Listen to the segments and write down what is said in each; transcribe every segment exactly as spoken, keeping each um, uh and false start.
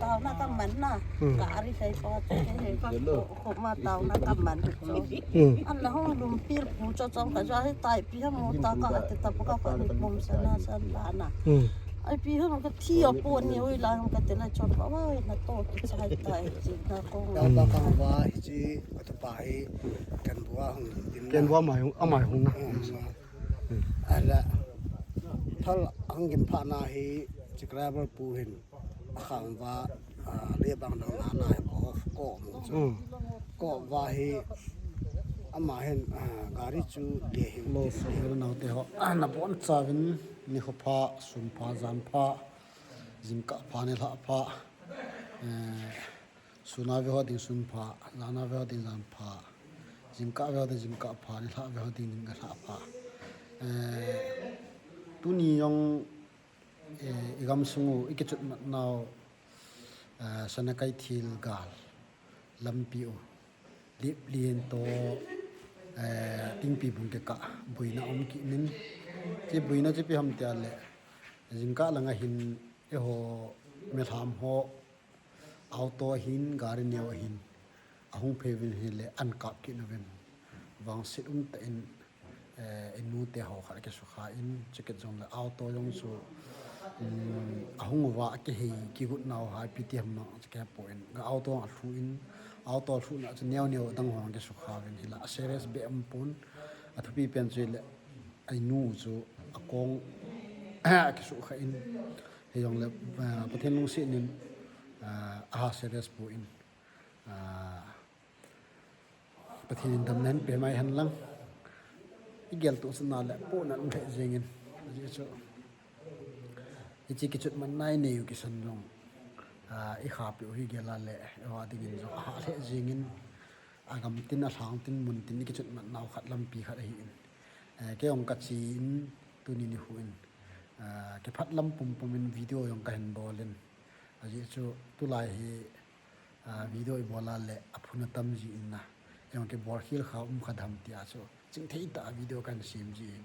Taona kaman na. Ka ari sai pa chu ke he ka ko ma taona kaman chu. An la hung lum pil pu cho chong ka ja he tai pi ha mo ta ka te ta ka ni pom sa na sa la na. Ai pi ha ka thi o po ni oi la ka te la chon pa wa na to ki sai tai chi na ko. Ya ba ka wa chi ka tu pa he kan bua hung din. Ken bua mai hung amai hung na. Ala thal ang gin pha na hi chi driver pu hin. A khang va, a, le bang dang na na he ko, ko mu chu. Ko va hi, ama hin, a, gari chu le hi. Lo so le nau te ho. A, na bon cha vin ni ho pha, sun pha, jan pha, jingkah pha, ni lha pha. Eh, sun a ve ho ding sun pha, jan a ve ho ding jan pha. Jingkah ve ho ding jingkah pha, ni lha ve ho ding ni lha pha. Eh, tuni jong Eh, i gam sung u, i kichut mat nau, eh, Sanakai thil gal, lampi u, lip lien to, eh, tingpi bung kikah, buina om kit nin. Chi buina chi pi ham tia le, jingkah langa hin, eiho, melham ho, Auto ahin, gari neo ahin, ahung phei uvin ahile an kap kit uvin. Vangset umtah in, eh, i nu te ho khat akisukha in, chukit jong le auto jong chu, um, ahung uva akihei kigot nau hai pi ti ham mang chu kihe poi, ga auto alhu in, auto alhuhna chu neo neo dang ho akisukha uvin hila, a serious beh um pon, athupi pen chu hile, a nu chu akong akisukha in, Hijongle, ah, Pathen lungset in, ah, aha serious poi, ah, Pathen in damna hin pe mai hen lang. I gel toh sana le pohnat um lheh jeng in. Ajeh chu, hiche kichut matna i nei u kisan jong, ah, i khahpeh u hi gel a le, eiho ding in jong aha lheh jeng in. Agam tin, alhang tin, mun tin, i kichut mat nau khat lampi khat ahi in. Eh, kei jong ka che in, tuni nikho in. Ah, kiphat lam pumpum in video jong kahin bol in. Ajeh chu tulai hi, ah, video i bol a le aphun atam ji in na. Jong kibol khel kha um kha dem tia chu. Chingthei tah a video kahin sem ji in.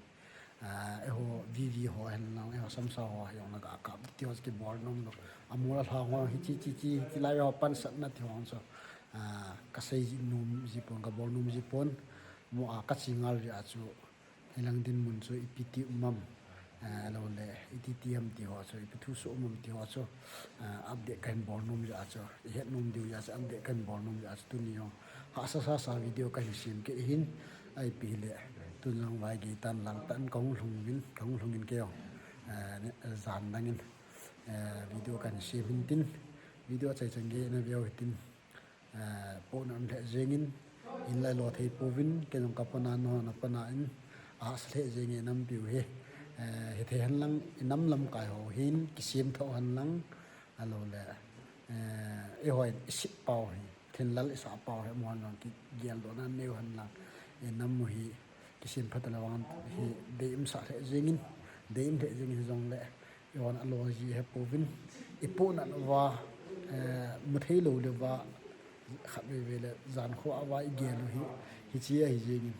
Ah, eiho V V ho hen lang, eiho Samsa ho jong na ga kap ti ho kibol nom lou. Amol alhang ho hichi chi chi, hilai ho pansatna ti ho chu. Ah, ka sei ji nom ji pon, ka bol nom ji pon. Mo a ka che ngal ji a chu. Hilang dinmun chu ipi ti um am, eh, lo le, iti ti am ti ho chu, ipi thu soh um am ti ho chu, eh, update kahin bol nom jeh a chu, i het nom diu jeh a chu, update kahin bol nom jeh a chu, tuni jong hahsa sasa video kahin sem kit ahin, ipi hile, tun jong vai gei tan lang tan kahung lhung in, kahung lhung in kei jong, eh, jan dang in, eh, video kahin sem hin tin, video achai chan gei na veu hitin. Eh, pohnat um lheh jeng in, in lai lo thei pouvin, kei jong ka pan a, nangho na pan a in, ahahsa lheh jeng in nampiu hi. Eh, hithei hen lang, i nam lamkai ho hin, kisem tho hen lang, ahilou le, eh, eiho in i sep pau hi, thinlel i sah pau hi, mo hen lang kigel doh na neo hen lang, i nam u hi, Kisem phat le vang hi deium sah lheh jeng in, deium lheh jeng in hijongle, i hon alo ji he pouvin, i pohnat uva, eh, mu thei lou le uva, khat veve le, jan kho uva i gel u hi, hiche ahi jeng in,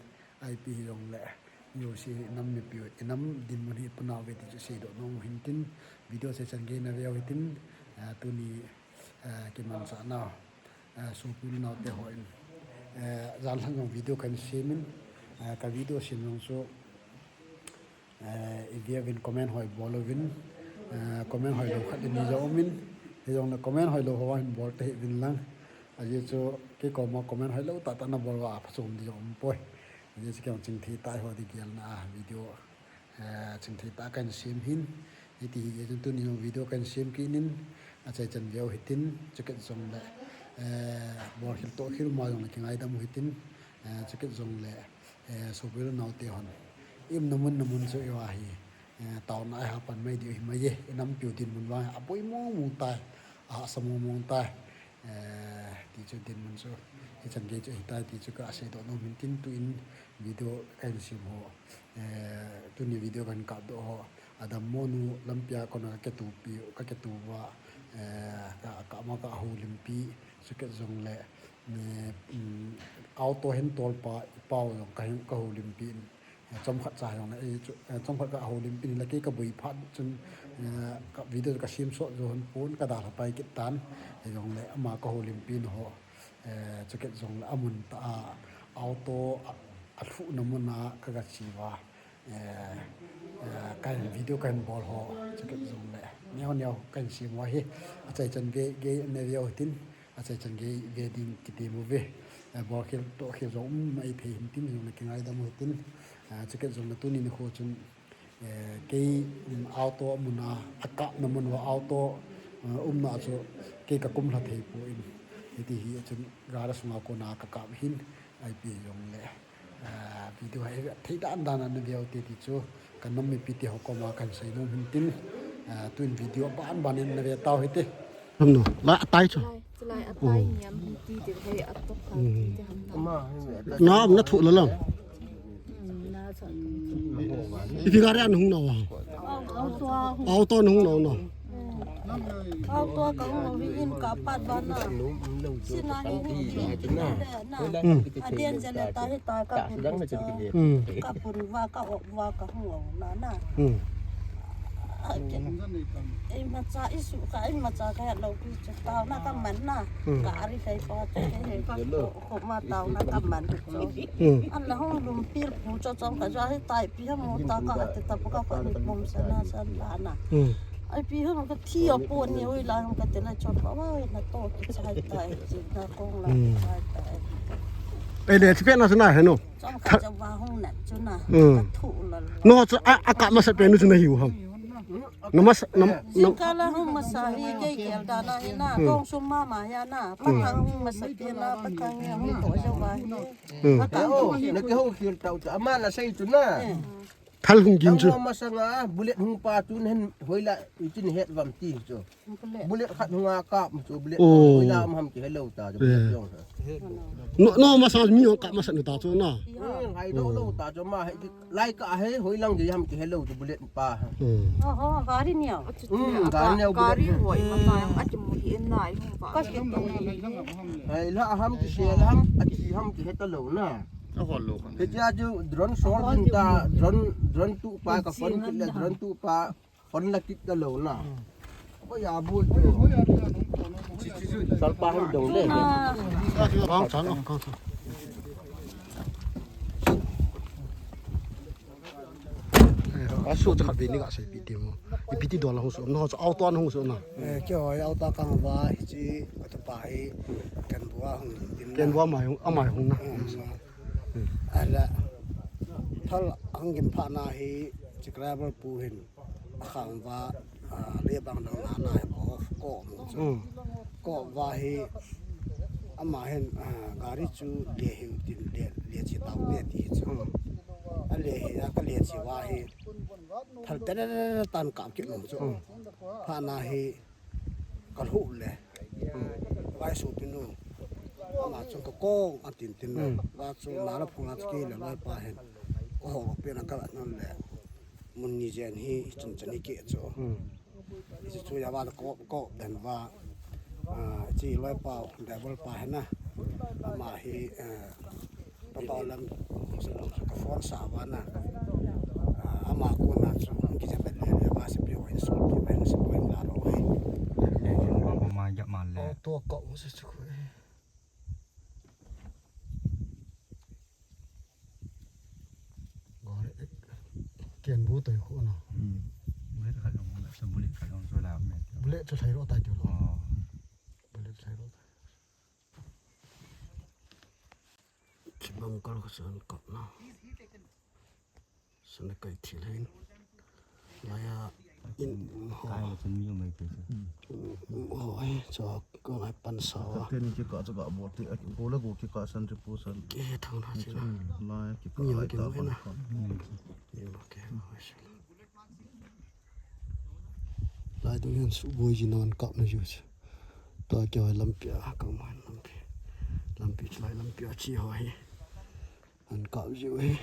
ipi hijongle, jouse hi i nam mipi u, i nam dinmun hi i pan uve ti chu seidoh nom u hin tin, video session gei na veu hitin, eh, tuni, eh, kimanchah nau. Eh, sopi u le nao te ho in, eh, jan lhang jong video kahin sem in, eh, ka video sem jong chu, eh, i ve uvin comment ho i bol uvin, eh, comment hoilou khat ni jong um in, hijongle comment hoilou ho hin bol tahih uvin lang, ajeh chu kei koma comment hoilou tah tah na bol uva aphachom di jong um poi, ajeh chu kei jong chingthei tah a eiho ding gelna a video, eh, chingthei tah a kahin sem hin, hiti hi jeh chun tuni jong video kahin sem kit in, achai chan veu hitin, chukit jongle, eh, bol khel toh khel ma jongle kingaidam u hitin, eh, chukit jongle, eh, sopi u le nao te hon. I umna mun na mun chu i va hi, eh, taona a i ha pan mai diu hi mai e, i nampiu dinmun vang hi aboi mong mong tai, ahahsa mong mong tai. Eh, ti chu dinmun chu, hichan gei chu hitai ti chu ka seidoh nom hin tin tun video kahin sem ho, eh, tuni video kahin kapdoh ho, adammo nu lampi a kona ka kitupi, ka kitu uva, eh, ka, ka ama ka houlimpi, chukit jongle, eh, um, auto hin tolpa, i pau jong ka hin, ka houlimpi in, Chomkhat cha jongle, eh, chu, eh, chomkhat ka houlimpi in la kei ka boi phat chun, eh, ka video ka sem sot jo hon pon ka dalha pai kit tan. Eh, jongle ama ka houlimpi in ho, eh, chukit jongle amun tah a auto a, alhuhna mun a ka ga che uva. Eh, eh, ka hin video ka hin bol ho, chukit jongle neo neo ka hin sem uva hi. Achaichan ve, gei na ve u hitin. Achaichan gei ve ding kiti mu ve. Eh, bol khel, toh khel jong um mai thei hin tin, jong le kingaidam u hitin. Eh, chukit jongle tuni nikho chun, eh, kei, um, auto mun a, akapna mun uva auto, eh, umna chu kei ka kumlha thei poi. Hiti hi chun gari sunga kona ka kap hin, ipi jongle. Ah, video hi thei dan dan a na ve u te ti chu ka nam mipi te ho koma kan sei nom hin tin, ah, tun video ban ban in na ve tau hite. Ham no, la atai chu. Chulai, chulai atai niam hin ti te hei atok ka ti te ham na. Na, na thu la lang. Hmm, na sa. Ipi gari a na hung nau ham? Auto a hung. Auto a na hung nau no. Auto a ka hung nau hi in ka pat ban na. Sina hi hung hi na. Hmm. A den jale ta hi ta ka pun cha. Hmm. Ka pun uva ka op uva ka hung nau na na. Hmm. A ke. Ei ma cha i su ka, ei ma cha ka ya lo pi cha ta na ka man na. Hmm. Ka ari kai pa cha ke he ka ko, ko ma ta na ka man cha. Hmm. An la hung lum pil pu cha chang ka ja hi tai pi ha mo ta ka te ta pa ka ka ni pom sa na sa la na. Hmm. Ai pi ha ka thi a po ni oi la hung ka te la chon pa wa na to ki cha hi tai chi na kong la. Hmm. Cha tai. Ei le chi pe na sa na he no. Chang ka cha wa hung na chu na. Hmm. Ka thu la la. No cha a, a ka ma sa pe nu chu na hiu ham. Na masa, na, na. Jingkah la hung masa hi kei kel dan a hi na, hmm, kong sum mama hi na, hmm, pathang hung masa pi na, pathang hi hung to jo ba hi. Hmm. Pathang hung hi. Na kei hung khel tau ta, ama na sei chu na. Eh. Thal hung gin chu. Tang masa nga, bullet hung pa tu nen, hoila, itin het vam ti chu. Bullet. Bullet khat hung a kap chu, bullet. Oh. Hoila am ham kihe lou ta chu, eh, bullet jong. No, no, masa mi hung kap masa ni ta chu na. Hmm, hai do lou ta chu ma, hai Lai ka he, hoilang gei ham kihe lou chu bullet pa. Hmm. Oho, gari neo. Hmm, gari neo bullet. Gari ho ima ta yang ati mu hi en na i hung pa. Ka ke to. Hai la ham kise la ham, ati ham kihe ta lou na. Ahol lou kan. Hiche a chu drone shot din ta, drone, drone tu pa ka phone kit le, drone tu pa. Hon la kit ta lou na. Ko ya bul. Sal pa hon dong le. Bang chang, bang chang. Eh, a su cha khat ve ni ga sei pi ti mo. Ipi ti dol a hung su, no cha auto a hung su na. Eh, kei ho auto a kang va, hiche, ka tu pa hi, ken bua hung dim na. Ken bua mai hung, amai hung na. Hmm. Ala, thal hung gin pha na hi, chi driver pu hin. Akhang va, ah, le bang dang na na he ko, ko mu chu. Hmm. Ko va hi, ama hin, ah, gari chu le hi tin le, le chi tau te ti chu. Hmm. A le hi, a ka le chi va hi. Thal te te te tan kam kit mu chu. Hmm. Pha na hi, ka lhu le. Hmm. Vai su pinu. Ama chu ka kong a tin tin le. Hmm. Va chu na la phung a chu ki le lai pa hin. Ko ho pe na ka la nan le. Mun ni jen hi, i chun chun hi keh chu. Hmm. Hichu chu ya va ko, ko den va. Ah, chi loi pa, driver pa hi na. Ama hi, eh, pa pa lam, ka phone sa va na. Ah, ama ko na chu, ki ja bet le le va se pi wa in so, pi wa in so, pi wa in la ro hi. Le, le, le, ma, ma, ma, ya ma le. Auto ko, se chu ko. Gari, eh, ken bu toi khu na. Hmm. Bullet khat jong, sa bullet khat jong chu la me. Bullet chu thai ro tai tu lo. Oh. Bullet thai ro tai. Chibang kal kha san kap na. San kai thil hin. Laya in, um, ho. Kai la chun mi um mai pe chu. Um, um, ho, eh, cho ko ngai pan sa wa. Ka ten ki ka cha ka bo te, ko la ko ki ka san te pu san. Ke thang na chi na. Hmm, lai ki ka mi lai ki ta mo pan na. Ka. Hmm. Ye ma ke ma shi. Lai tu yan su boi ji non kap na ju. Ta ke lampi a ka ma lampi. Lampi chu lai lampi a chi ho hi. An kap jiu hi.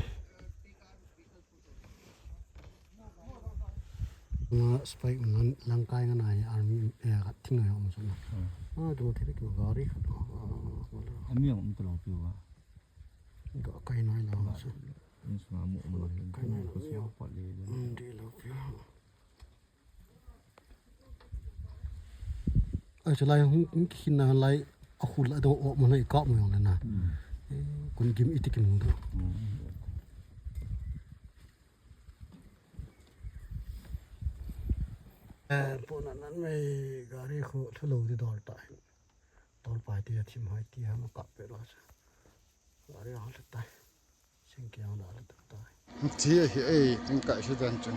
Nga spy ngan lang kai ngan ai army, eh, ka thing ai om sona. Hmm. Ah, tu thei ki gari khat. Ah, wala. Ami ang um tu lo piu ba. Ga kai nai la so. Ai, chalai hung, hung khin na lai a khul a dong o mo na i ka mo yong le na. Hmm. Eh, kun gim iti kin hung do. Hmm. Eh, po na nan mai gari khu thu lo di dor ta. Dor pai ti a thim hai ti ha ma ka pe lo sa. Gari a hal tai. Singkiang dah le tak tai. Thi hi ei, tingkai hi dan chu.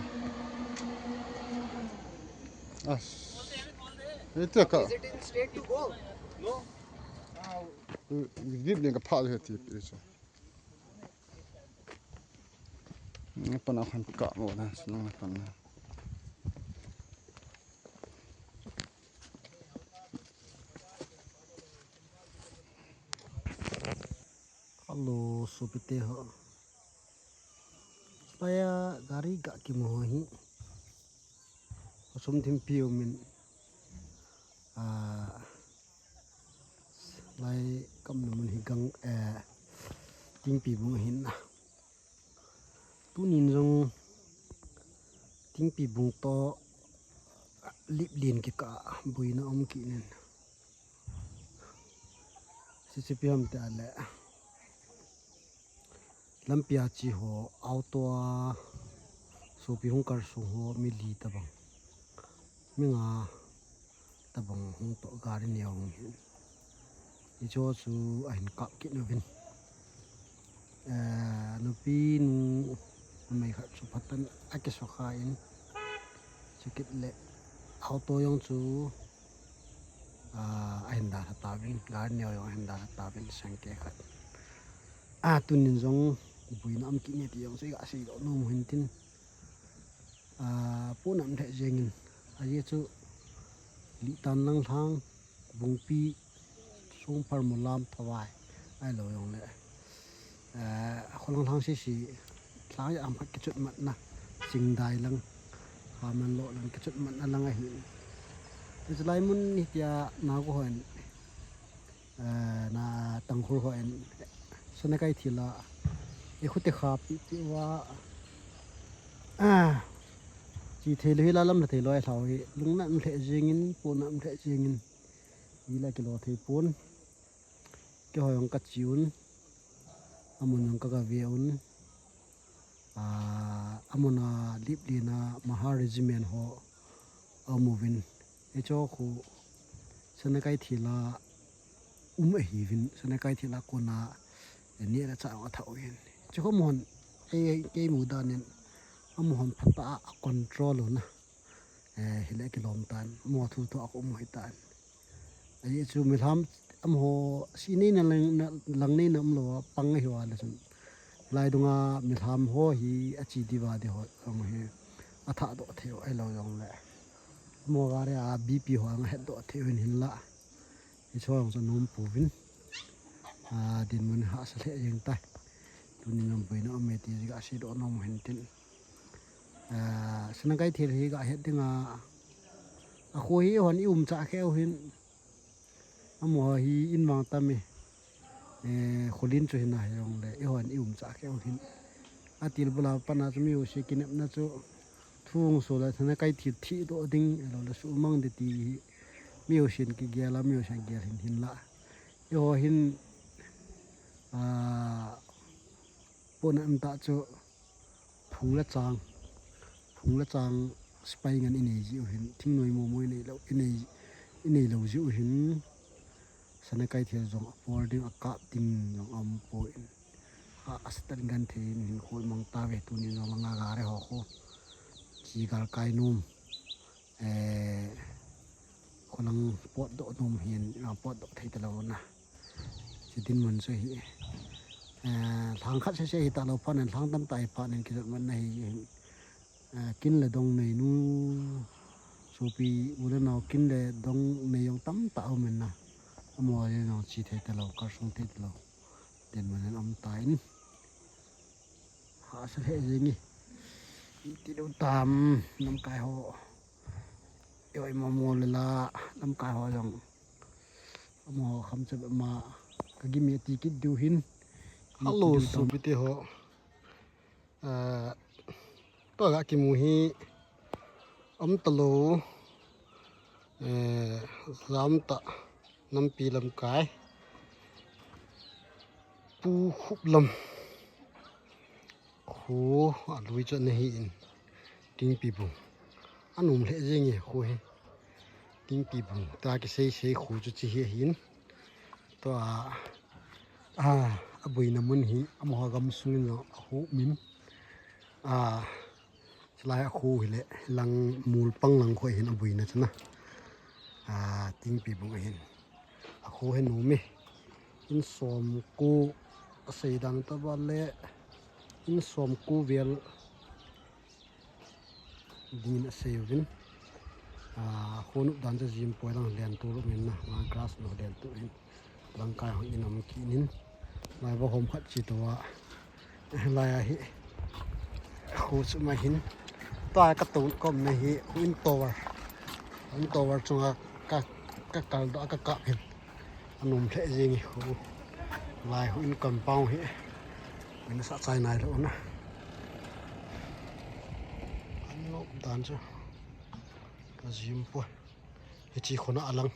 As. Ito ka. Is it in straight to go? No. Dip ling ka pha le ti pi chu. Ni pa na khan ka mo na, sung na pa na. Hello, sopite ho. Paya gari ga kimu ho hi. Sum thim piu min. Ah, lai kam na mun hi gang, eh, Tingpi bung hin na. Tunin jong Tingpi bung to lip lin kika buina um kinin. Sisipi ham te ale. Lampi a chi ho auto a sopi hung kar sung ho mi li tabang. Mi nga tabang hung to gari neo hung hin. Hicho chu ahin kap kit uvin. Eh, nupi nu mai khat chu phatan a kisukha in. Chukit le auto jong chu, ah, ahin dalha tauvin, gari neo jong ahin dalha tauvin, sangke khat. Ah, tunin jong buina um kit nge ti jong chu iga sei doh nom hin tin. Ah, puna um lheh jengin. Ajeh chu Litan Langlhang, Bungpi, Songphar, Mulam, Thawai. Ahilou jong le. Eh, Kholanglang sisi, lhang ja am khat kichut matna, Singdai lang, Hamanlo lang kichut matna lang ahi. Hiche lai mun hitia Naga hon, eh, na Tangkhul hon, Sanakeithel a, i khute kha pi pi uva, ah, chi thei lou hi la lam la thei lou ai lhau hi, lungna um lheh jengin, puna um lheh jengin, ila kilo thei pon. Keiho jong ka chi un, amun jong ka, ka ve un, ah, amun a lip lin a Mahar Regiment ho aum uvin, hicho khu Sanakeithel a um ahiuvin, Sanakeithel a kona neh le chah atha uvin. Hichu khu mun, ei, kei mu dan in, amun phatah a control u na. Eh, hile kilom tan, mo thu thu a ko mo hi tan. Ajeh chu milham amaho si nei na lang, na, lang nei na um lou a pang hi uva le chun. Lai dunga milham ho hi achi diu va di ho jong hi. Atha doh thei u ahilou jong le. Mo gari a B P ho ang het doh thei u hin hin la. Hicho jong chu nom pouvin. Ah, dinmun hahsa lheh jeng tai. Tunin jong buina um e ti ga sei doh nom hin tin. Ah, Sanakeithel hi ga het ding a. A kho hi hon i um cha khe u hin. Amaho hi in vang tam e. Eh, kholin chu hin a hi jong le, i hon i um cha khe u hin. A til bula pana chu mi u si kinepna chu. Thung so la Sanakeithel thi doh ding, lo la su mang de ti hi. Mi u sin kigel a, mi u sin gel hin hin la. I ho hin, ah, pona um ta chu phung le chang, phung le chang spy ngan i nei jiu hin, thingnoi momo i nei lou, i nei, i nei lou jiu hin, Sanakeithel jong a por ding a kap ding jong um poi. A, a satan gan thei in hin khoi mang ta ve tunin jong langa gari ho khu. Chi gal kai nom. Eh, kholang potdoh nom hin, ah, potdoh thei talou na. Chi dinmun chu hi. Eh, lhang khat sese hi talou phat in, lhang tamtah hi phat in kijot man na hi, eh, kin le dong nei nu, sopi u le nao kin le dong nei jong tamtah um in na. Amaho jong chi thei talou, kalsung thei talou. Dinmun in um ta in. Hahsa lheh jeng e. Iti lou tam, lamkai ho. Oi, mamo le la, lamkai ho jong. Amaho kham chet ma, ka gim e ti kit diu hin. Hello, sopite ho. Ah, tua ga kimu hi, um talou, eh, jam ta nampi lamkai, Pu Khup lam. Khu alui chu ana hi in, Tingpi bung. Anom lheh jeng e khu hi. Tingpi bung ta kisei sei khu chu chi hi hin. Tua, a, aboina mun hi, amaho gam sungin jong ahu min. A, chulai akhu hi le, lang mul pang lang khu hin aboina chu na. A, Tingpi bung hin. Akhu hi nom e. In som ko asei dan ta ba le, in som ko vel dingin asei uvin. A, khu nop dan chu jim poi lang len tu lo min na, lang grass lo len tu in. Langkai hon in um kinin. Lai va hom khat chi to a. Lai a hi. Khu chu ma hin. Tua ka tu kom na hi. Khu in tower. In tower chunga ka, ka kal do ka kap hin. Anom lheh jeng e khu. Lai khu in compound hi. Min sa chai nai lo na. An nop dan chu. Ka jim poi. Hichi khona alang.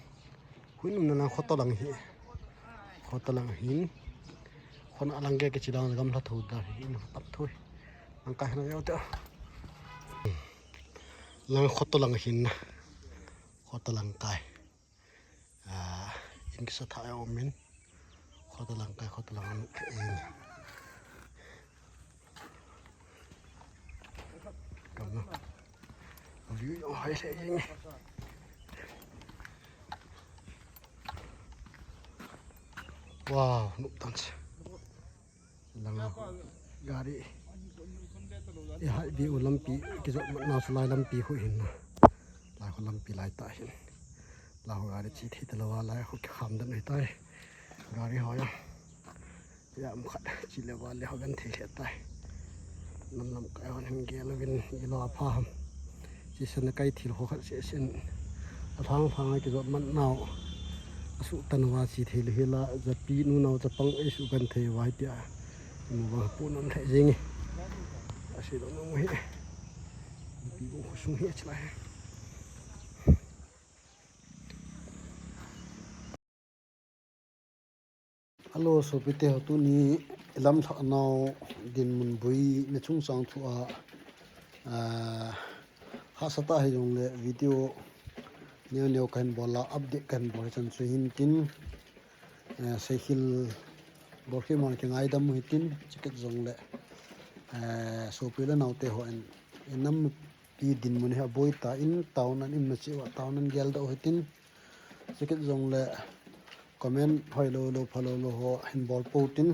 Khu in umna lang khoto lang hi. Khoto lang hin. Khona alang ke kichi lang gam lha tho da hi in tam tho. Langkai na yo ta. Lang khoto lang hin na. Khoto langkai. Ah, in kisa tha ya min. Khoto langkai, khoto lang in. Kam na. View jong hai se jing. Wow, nop dan se. Lang gari. Ya, hai view lampi, kijot mat na chu lai lampi khu hin na. Lai khu lampi lai ta hin. Lai khu gari chi thei ta lo a, lai khu kikham dan hi tai. Gari ho ya. Ya, um khat chi le va le ho gan thei le tai. Lam lamkai hon hin gel uvin ilo a pha ham. Chi sen kai thil ho khat se sen. A thang thang a kijot mat nau. A su tan va chi thei le hi la, japi nu nau chapang ei su gan thei va tia. Mu va pu nam thei jing e. A si lo nu hi. Pi bu khu sung hi a chi lai. Hello, sopite ho, tuni i lamlhah nau dinmun boi na chungchang thu a, ah, hahsa tah hijongle video neo neo kahin bol a, update kahin bol hi chan chu hin tin, eh, seikhel bol khel ma kingaidam u hitin, chukit jongle, eh, sopi le naote hon, i nampi dinmun hi aboi tan, town an in na cheh uva, town an geldoh u hitin, chukit jongle comment hoilou lou phalou lou ho hin bol pou tin,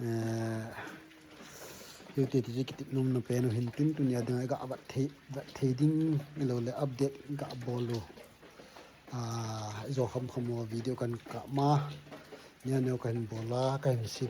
eh, hiti ti chu kitit nom na pen u hin tin, tunia dinga i ga vet thei, vet thei ding, ahilou le update ga bol u. Ah, i jo kham kham u video kan kap ma, neo neo kahin bol a, kahin sei